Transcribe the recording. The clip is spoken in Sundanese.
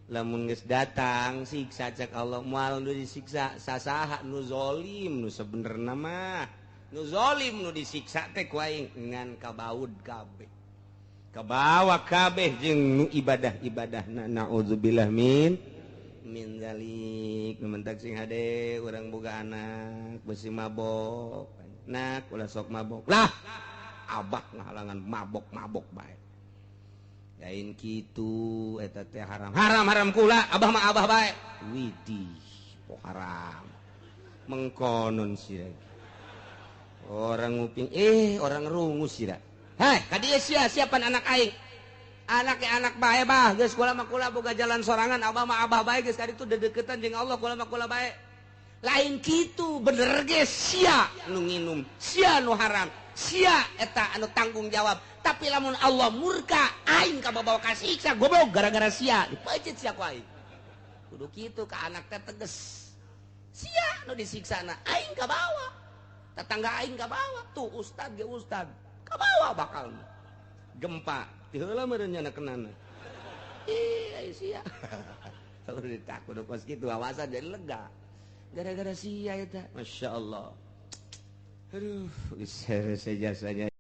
Lamun geus datang siksa, cek Allah moal nu disiksa sasaha nu zalim. Nu sebenerna mah nu zalim nu disiksa teh ku aing, ngan kabaud kabeh, kabawa kabeh jeung nu ibadah-ibadahna. Naudzubillah min dzalik. Nu mentak sing hade, urang boga anak besi mabok, "Nak, ulah sok mabok lah, Abah ngahalangan mabok-mabok bae." Lain kitu, eta teh haram, haram, haram. Kula Abah mah Abah bae. Widih, po haram mengkonon sih orang nguping, eh, orang rungu sih. Hei, kadieu sia, siapan anak aing? Anak ke anak bae, Bah. Geus, kula mah kula boga jalan sorangan, Abah mah Abah bae, geus kaditu dedeketan jeung Allah, kula mah kula bae. Lain kitu, bener ge sia nu nginum, sia nu haram, sia eta anu tanggung jawab. Tapi lamun Allah murka, aing kabawa kasiksa, goblok, gara-gara sia dipeuncit sia ku aing. Kudu kitu ka anak teh, teges. Sia nu disiksana, aing kabawa, tetangga aing kabawa, tuh ustad ge ustad kabawa. Bakal gempa ti heula meureun nya kenana. Ih, sia kalau ditakut kos kitu, awasan jadi lega gara-gara sia eta. Masya Allah, aduh, geus jasanya.